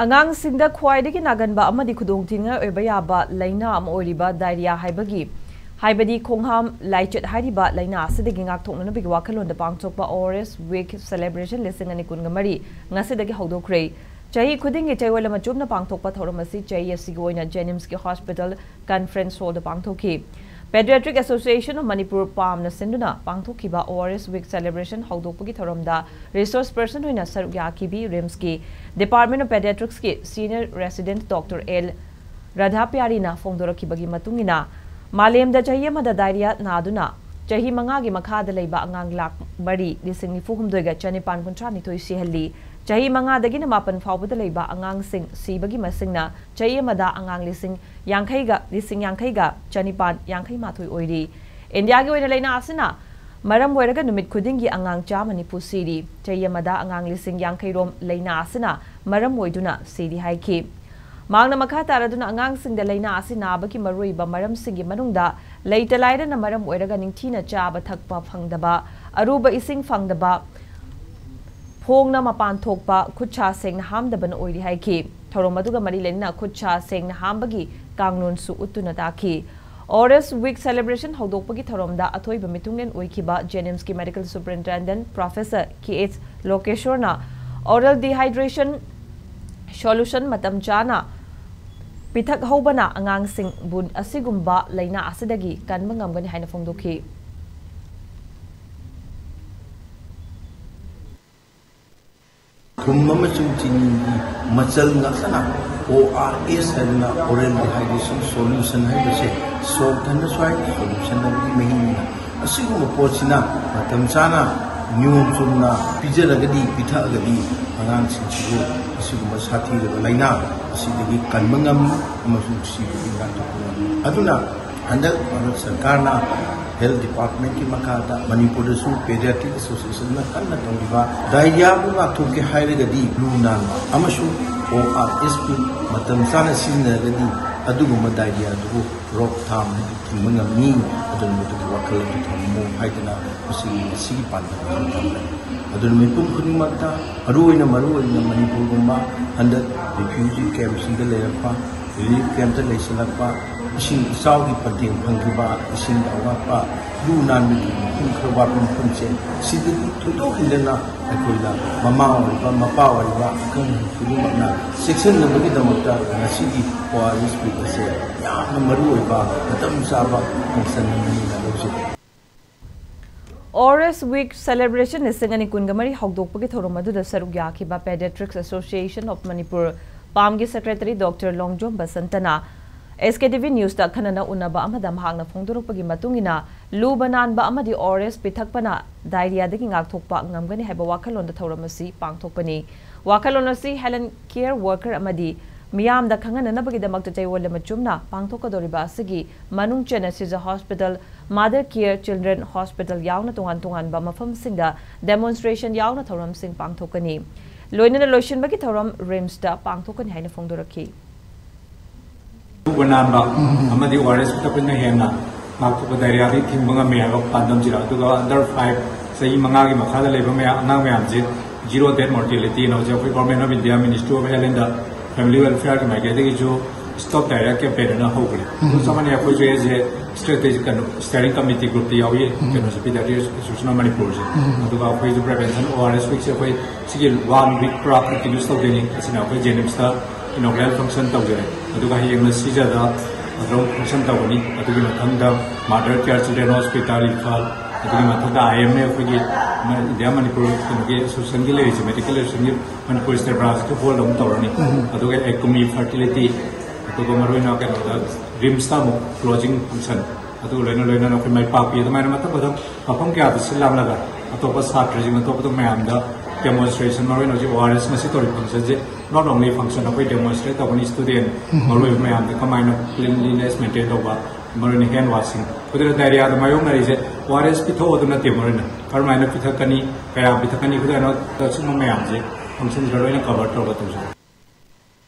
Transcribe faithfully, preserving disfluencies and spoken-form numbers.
ꯑꯉꯥꯡꯁꯤꯡꯗ ꯈ꯭ꯋꯥꯏꯗꯒꯤ ꯅꯥꯒꯟꯕ ꯑꯃꯗꯤ ꯈꯨꯗꯣꯡꯊꯤꯅꯤꯡꯉꯥꯏ ꯑꯣꯏꯕ ꯌꯥꯕ ꯂꯥꯏꯅꯥ ꯑꯃ ꯑꯣꯏꯔꯤꯕ diarrhea ꯍꯥꯏꯕꯒꯤ, ꯍꯥꯏꯕꯗꯤ ꯈꯣꯡꯍꯥꯝ ꯂꯥꯏꯆꯠ ꯍꯥꯏꯔꯤꯕ ꯂꯥꯏꯅꯥ ꯑꯁꯤꯗꯒꯤ ꯉꯥꯛꯊꯣꯛꯅꯅꯕꯒꯤ ꯋꯥꯈꯜꯂꯣꯟꯗ ꯄꯥꯡꯊꯣꯛꯄ ORS Week Celebration ꯂꯤꯁꯤꯡ ꯑꯅꯤ ꯀꯨꯟꯒ ꯃꯔꯤ ꯉꯁꯤꯗꯒꯤ ꯍꯧꯗꯣꯛꯈ꯭ꯔꯦ꯫ ꯆꯍꯤ ꯈꯨꯗꯤꯡꯒꯤ ꯆꯌꯣꯜ ꯑꯃ ꯆꯨꯞꯅ ꯄꯥꯡꯊꯣꯛꯄ ꯊꯧꯔꯝ ꯑꯁꯤ ꯆꯍꯤ ꯑꯁꯤꯒꯤ ꯑꯣꯏꯅ JNIMSꯀꯤ hospital conference hallꯗ ꯄꯥꯡꯊꯣꯛꯈꯤ꯫ Paediatric Association of Manipur, PAMꯅ ꯁꯤꯟꯗꯨꯅ ꯄꯥꯡꯊꯣꯛꯈꯤꯕ ORS Week Celebration ꯍꯧꯗꯣꯛꯄꯒꯤ ꯊꯧꯔꯝꯗ resource person ꯑꯣꯏꯅ ꯁꯔꯨꯛ ꯌꯥꯈꯤꯕꯤ RIMSꯀꯤ Department of Paediatricsꯀꯤ senior resident Doctor L Radha ꯄꯤꯌꯥꯔꯤꯅ ꯐꯣꯡꯗꯣꯔꯛꯈꯤꯕꯒꯤ ꯃꯇꯨꯡ ꯏꯟꯅ, ꯃꯥꯂꯦꯝꯗ ꯆꯍꯤ ꯑꯃꯗ diarrhea ꯅꯥꯗꯨꯅ ꯆꯍꯤ ꯃꯉꯥꯒꯤ ꯃꯈꯥꯗ ꯂꯩꯕ ꯑꯉꯥꯡ ꯂꯥꯈ ꯃꯔꯤ ꯂꯤꯁꯤꯡ ꯅꯤꯐꯨ ꯍꯨꯝꯗꯣꯏꯒ ꯆꯅꯤꯄꯥꯟ ꯀꯨꯟꯊ꯭ꯔꯥ ꯅꯤꯊꯣꯏ ꯁꯤꯍꯜꯂꯤ꯫ ꯆꯍꯤ ꯃꯉꯥꯗꯒꯤꯅ ꯃꯥꯄꯟ ꯐꯥꯎꯕꯗ ꯂꯩꯕ ꯑꯉꯥꯡꯁꯤꯡ ꯁꯤꯕꯒꯤ ꯃꯁꯤꯡꯅ ꯆꯍꯤ ꯑꯃꯗ ꯑꯉꯥꯡ ꯂꯤꯁꯤꯡ ꯌꯥꯡꯈꯩꯒ, ꯂꯤꯁꯤꯡ ꯌꯥꯡꯈꯩꯒ ꯆꯅꯤꯄꯥꯟ ꯌꯥꯡꯈꯩ ꯃꯥꯊꯣꯏ ꯑꯣꯏꯔꯤ꯫ ꯏꯟꯗꯤꯌꯥꯒꯤ ꯑꯣꯏꯅ ꯂꯥꯏꯅꯥ ꯑꯁꯤꯅ ꯃꯔꯝ ꯑꯣꯏꯔꯒ ꯅꯨꯃꯤꯠ ꯈꯨꯗꯤꯡꯒꯤ ꯑꯉꯥꯡ ꯆꯥꯝꯃ ꯅꯤꯐꯨ ꯁꯤꯔꯤ꯫ ꯆꯍꯤ ꯑꯃꯗ ꯑꯉꯥꯡ ꯂꯤꯁꯤꯡ ꯌꯥꯡꯈꯩ ꯔꯣꯝ ꯂꯥꯏꯅꯥ ꯑꯁꯤꯅ ꯃꯔꯝ ꯑꯣꯏꯗꯨꯅ ꯁꯤꯔꯤ ꯍꯥꯏꯈꯤ꯫ ꯃꯍꯥꯛꯅ ꯃꯈꯥ ꯇꯥꯔꯗꯨꯅ ꯑꯉꯥꯡꯁꯤꯡꯗ ꯂꯥꯏꯅꯥ ꯑꯁꯤ ꯅꯥꯕꯒꯤ ꯃꯔꯨꯑꯣꯏꯕ ꯃꯔꯝꯁꯤꯡꯒꯤ ꯃꯅꯨꯡꯗ ꯂꯩꯇ ꯂꯥꯏꯔꯅ ꯃꯔꯝ ꯑꯣꯏꯔꯒ ꯅꯤꯡꯊꯤꯅ ꯆꯥꯕ ꯊꯛꯄ ꯐꯪꯗꯕ, ꯑꯔꯨꯕ ꯏꯁꯤꯡ ꯐꯪꯗꯕ, ꯐꯣꯡꯅ ꯃꯄꯥꯟ ꯊꯣꯛꯄ, ꯈꯨꯠ ꯁꯥ ꯁꯦꯡꯅ ꯍꯥꯝꯗꯕꯅ ꯑꯣꯏꯔꯤ ꯍꯥꯏꯈꯤ꯫ ꯊꯧꯔꯝ ꯑꯗꯨꯒ ꯃꯔꯤ ꯂꯩꯅꯅ ꯈꯨꯠ ꯁꯥ ꯁꯦꯡꯅ ꯍꯥꯝꯕꯒꯤ ꯀꯥꯡꯂꯣꯟꯁꯨ ꯎꯠꯇꯨꯅ ꯇꯥꯛꯈꯤ꯫ ORS Week Celebration ꯍꯧꯗꯣꯛꯄꯒꯤ ꯊꯧꯔꯝꯗ ꯑꯊꯣꯏꯕ ꯃꯤꯊꯨꯡꯂꯦꯟ ꯑꯣꯏꯈꯤꯕ JNIMSꯀꯤ Medical Superintendent Professor K H ꯂꯣꯀꯦꯁꯣꯔꯅ oral dehydration solution ꯃꯇꯝ ꯆꯥꯅ ꯄꯤꯊꯛꯍꯧꯕꯅ ꯑꯉꯥꯡꯁꯤꯡꯕꯨ ꯑꯁꯤꯒꯨꯝꯕ ꯂꯥꯏꯅꯥ ꯑꯁꯤꯗꯒꯤ ꯀꯟꯕ ꯉꯝꯒꯅꯤ ꯍꯥꯏꯅ ꯐꯣꯡꯗꯣꯛꯈꯤ꯫ ꯊꯨꯝ ꯑꯃꯁꯨꯡ ꯆꯤꯅꯤꯒꯤ ꯃꯆꯜ ꯉꯥꯛꯇꯅ ORS ꯍꯥꯏꯗꯅ oral dehydration solution ꯍꯥꯏꯕꯁꯦ ꯁꯣꯛ ꯊꯟꯕꯁꯨ ꯍꯥꯏ, solution ꯍꯥꯏꯕꯗꯤ ꯃꯍꯤꯅꯤꯅ꯫ ꯑꯁꯤꯒꯨꯝꯕ ꯄꯣꯠꯁꯤꯅ ꯃꯇꯝ ꯆꯥꯅ ꯅꯤꯌꯣꯝ ꯆꯨꯝꯅ ꯄꯤꯖꯔꯒꯗꯤ, ꯄꯤꯊꯛꯑꯒꯗꯤ ꯑꯉꯥꯡꯁꯤꯡꯁꯤꯕꯨ ꯑꯁꯤꯒꯨꯝꯕ ꯁꯥꯊꯤꯔꯕ ꯂꯥꯏꯅꯥ ꯑꯁꯤꯗꯒꯤ ꯀꯟꯕ ꯉꯝꯃꯤ ꯑꯃꯁꯨꯡ ꯁꯤꯕꯗꯒꯤ ꯉꯥꯛꯊꯣꯛꯄ ꯉꯝꯃꯤ꯫ ꯑꯗꯨꯅ ꯍꯟꯗꯛ ꯚꯥꯔꯠ ꯁꯔꯀꯥꯔꯅ health departmentꯀꯤ ꯃꯈꯥꯗ ꯃꯅꯤꯄꯨꯔꯗꯁꯨ Paediatric Associationꯅ ꯀꯟꯅ ꯇꯧꯔꯤꯕ diarrheaꯕꯨ ꯉꯥꯛꯊꯣꯛꯀꯦ ꯍꯥꯏꯔꯒꯗꯤ ꯂꯨ ꯅꯥꯟꯕ ꯑꯃꯁꯨꯡ ORSꯄꯨ ꯃꯇꯝ ꯆꯥꯅ ꯁꯤꯖꯤꯟꯅꯔꯒꯗꯤ ꯑꯗꯨꯒꯨꯝꯕ diarrheaꯗꯨꯕꯨ ꯔꯣꯛꯊꯥꯝ ꯍꯥꯏꯗꯤ ꯊꯤꯡꯕ ꯉꯝꯃꯤ꯫ ꯑꯗꯨꯅ ꯃꯗꯨꯒꯤ ꯋꯥꯈꯜ ꯑꯗꯨ ꯊꯝꯃꯨ ꯍꯥꯏꯗꯅ ꯃꯁꯤꯒꯤ ꯉꯁꯤꯒꯤ ꯄꯥꯟꯗꯝ ꯑꯗꯨ ꯊꯝꯕꯅꯤ꯫ ꯑꯗꯨꯅ ꯃꯤꯄꯨꯝ ꯈꯨꯗꯤꯡꯃꯛꯇ, ꯃꯔꯨꯑꯣꯏꯅ, ꯃꯔꯨꯑꯣꯏꯅ ꯃꯅꯤꯄꯨꯔꯒꯨꯝꯕ ꯍꯟꯗꯛ refugee campꯁꯤꯡꯗ ꯂꯩꯔꯛꯄ, relief campꯇ ꯂꯩꯁꯤꯜꯂꯛꯄ, ꯏꯁꯤꯡ ꯏꯆꯥꯎꯒꯤ ꯄꯟꯊꯦꯡ ꯐꯪꯈꯤꯕ, ꯏꯁꯤꯡꯒꯤ ꯑꯋꯥꯠꯄ, ꯂꯨ ꯅꯥꯟꯕꯒꯤ ꯃꯐꯝ ꯈꯔ ꯋꯥꯠꯄ ꯃꯐꯝꯁꯦ, ꯁꯤꯗꯒꯤ ꯊꯣꯏꯗꯣꯛ ꯍꯦꯟꯗꯅ ꯑꯩꯈꯣꯏꯅ ꯃꯃꯥ ꯑꯣꯏꯔꯤꯕ, ꯃꯄꯥ ꯑꯣꯏꯔꯤꯕ, ꯑꯈꯪ ꯈꯨꯗꯤꯡꯃꯛꯅ ꯆꯦꯛꯁꯤꯟꯅꯕꯒꯤꯗꯃꯛꯇ ꯉꯁꯤꯒꯤ ORS week ꯑꯁꯦ ꯌꯥꯝꯅ ꯃꯔꯨꯑꯣꯏꯕ, ꯃꯇꯝ ꯆꯥꯕ function ꯑꯃꯅꯤꯅ ꯂꯧꯖꯩ꯫ ORS Week celebration ꯂꯤꯁꯤꯡ ꯑꯅꯤ ꯀꯨꯟꯒ ꯃꯔꯤ ꯍꯧꯗꯣꯛꯄꯒꯤ ꯊꯧꯔꯝ ꯑꯗꯨꯗ ꯁꯔꯨꯛ ꯌꯥꯈꯤꯕ Pediatrics Association of Manipur, ꯄꯥꯝꯒꯤ secretary Doctor ꯂꯣꯡꯖꯣꯝ ꯕꯁꯟꯇꯅ SKTV Newsꯇ ꯑꯈꯟꯅꯅ ꯎꯅꯕ ꯑꯃꯗ ꯃꯍꯥꯛꯅ ꯐꯣꯡꯗꯣꯔꯛꯄꯒꯤ ꯃꯇꯨꯡ ꯏꯟꯅ, ꯂꯨꯕ ꯅꯥꯟꯕ ꯑꯃꯗꯤ ORS ꯄꯤꯊꯛꯄꯅ diarrheaꯗꯒꯤ ꯉꯥꯛꯊꯣꯛꯄ ꯉꯝꯒꯅꯤ ꯍꯥꯏꯕ ꯋꯥꯈꯜꯂꯣꯟꯗ ꯊꯧꯔꯝ ꯑꯁꯤ ꯄꯥꯡꯊꯣꯛꯄꯅꯤ꯫ ꯋꯥꯈꯜꯂꯣꯟ ꯑꯁꯤ health care worker ꯑꯃꯗꯤ ꯃꯤꯌꯥꯝꯗ ꯈꯪꯍꯟꯅꯅꯕꯒꯤꯗꯃꯛꯇ ꯆꯌꯣꯜ ꯑꯃ ꯆꯨꯝꯅ ꯄꯥꯡꯊꯣꯛꯀꯗꯧꯔꯤꯕ ꯑꯁꯤꯒꯤ ꯃꯅꯨꯡ ꯆꯟꯅ ꯁꯤꯖ Hospital, Mother Care, Children Hospital ꯌꯥꯎꯅ ꯇꯣꯉꯥꯟ ꯇꯣꯉꯥꯟꯕ ꯃꯐꯝꯁꯤꯡꯗ demonstration ꯌꯥꯎꯅ ꯊꯧꯔꯝꯁꯤꯡ ꯄꯥꯡꯊꯣꯛꯀꯅꯤ꯫ ꯂꯣꯏꯅꯅ ꯂꯣꯏꯁꯤꯟꯕꯒꯤ ꯊꯧꯔꯝ RIMSꯇ ꯄꯥꯡꯊꯣꯛꯀꯅꯤ ꯍꯥꯏꯅ ꯐꯣꯡꯗꯣꯔꯛꯈꯤ꯫ ꯂꯨꯕ ꯅꯥꯟꯕ ꯑꯃꯗꯤ ORS ꯄꯤꯊꯛꯄꯅ ꯍꯦꯟꯅ ꯉꯥꯛꯊꯣꯛꯄ diarrheaꯗꯒꯤ ꯊꯤꯡꯕ ꯉꯝꯃꯤ ꯍꯥꯏꯕ ꯄꯥꯟꯗꯝꯁꯤꯗ, ꯑꯗꯨꯒ under five, ꯆꯍꯤ ꯃꯉꯥꯒꯤ ꯃꯈꯥꯗ ꯂꯩꯕ ꯃꯌꯥꯝ, ꯑꯉꯥꯡ ꯃꯌꯥꯝꯁꯦ zero death mortality ꯅ ꯍꯧꯖꯤꯛ ꯑꯩꯈꯣꯏ Government of India Ministry of Health and the Family Welfareꯒꯤ ꯃꯥꯏꯀꯩꯗꯒꯤꯁꯨ Stop Diarrhea campaign ꯑꯅ ꯍꯧꯈ꯭ꯔꯦ꯫ ꯑꯗꯨ ꯆꯞ ꯃꯥꯟꯅꯩ, ꯑꯩꯈꯣꯏꯁꯨ ꯑꯩꯁꯦ strategic ꯀꯩꯅꯣ steering committeeꯒroup ꯇ ꯌꯥꯎꯏ, ꯀꯩꯅꯣꯁꯦ Pediatrics Association of Manipurꯁꯦ꯫ ꯑꯗꯨꯒ ꯑꯩꯈꯣꯏꯁꯨ prevention ORS weekꯁꯦ ꯑꯩꯈꯣꯏ ꯁꯤꯒꯤ one week ꯄꯨꯔꯥ continuous ꯇꯧꯗꯣꯏꯅꯤ꯫ ꯑꯁꯤꯅ ꯑꯩꯈꯣꯏ JNIMSꯇ inaugural function ꯇꯧꯖꯔꯦ꯫ ꯑꯗꯨꯒ ꯍꯌꯦꯡꯅ ꯁꯤꯖꯗ ꯑꯗꯨꯝ function ꯇꯧꯒꯅꯤ꯫ ꯑꯗꯨꯒꯤ ꯃꯊꯪꯗ Mother Care Children Hospital Imphal, ꯑꯗꯨꯒꯤ ꯃꯊꯪꯗ IMA ꯑꯩꯈꯣꯏꯒꯤ India Manipur ꯀꯩꯅꯣꯒꯤ associationꯒꯤ ꯂꯩꯔꯤꯁꯦ, medical associationꯒꯤ Manipur state branchꯀꯤ hallꯗ ꯑꯃꯨꯛ ꯇꯧꯔꯅꯤ꯫ ꯑꯗꯨꯒ Ekumi Fertility, ꯑꯗꯨꯒ ꯃꯔꯨꯑꯣꯏꯅ ꯀꯩꯅꯣꯗ RIMSꯇ ꯑꯃꯨꯛ closing function, ꯑꯗꯨꯒ ꯂꯣꯏꯅ ꯂꯣꯏꯅꯅ ꯑꯩꯈꯣꯏ ꯃꯥꯏ ꯄꯥꯛꯄꯤ, ꯑꯗꯨꯃꯥꯏꯅ ꯃꯊꯪ ꯃꯊꯪ ꯃꯐꯝ ꯀꯌꯥꯗ ꯁꯤꯜ ꯂꯥꯡꯂꯒ ꯑꯇꯣꯞꯄ ꯁꯥꯇ꯭ꯔꯁꯤꯡ, ꯑꯇꯣꯞꯄꯗ ꯃꯌꯥꯝꯗ demonstration, ꯃꯔꯨꯑꯣꯏꯅ ꯍꯧꯖꯤꯛ ORS ꯉꯁꯤ ꯇꯧꯔꯤꯕ functionꯁꯦ not only function, ꯑꯩꯈꯣꯏ demonstrate ꯇꯧꯒꯅꯤ student ꯃꯔꯨꯑꯣꯏꯕ ꯃꯌꯥꯝꯗ ꯀꯃꯥꯏꯅ cleanliness maintain ꯇꯧꯕ, ꯃꯔꯨꯑꯣꯏꯅ hand washing, ꯑꯗꯨꯅ diarrheaꯗ ꯃꯥꯌꯣꯛꯅꯔꯤꯁꯦ ORS ꯄꯤꯊꯛꯑꯣ ꯑꯗꯨ ꯅꯠꯇꯦ, ꯃꯔꯨꯑꯣꯏꯅ ꯀꯔꯝꯍꯥꯏꯅ ꯄꯤꯊꯛꯀꯅꯤ, ꯀꯌꯥ ꯄꯤꯊꯛꯀꯅꯤ, ꯈꯨꯗꯥꯏꯅ ꯁꯤꯒꯨꯝꯕ ꯃꯌꯥꯝꯁꯦ functionꯁꯤꯗ ꯂꯣꯏꯅ cover ꯇꯧꯔꯒ ꯇꯧꯖꯩ꯫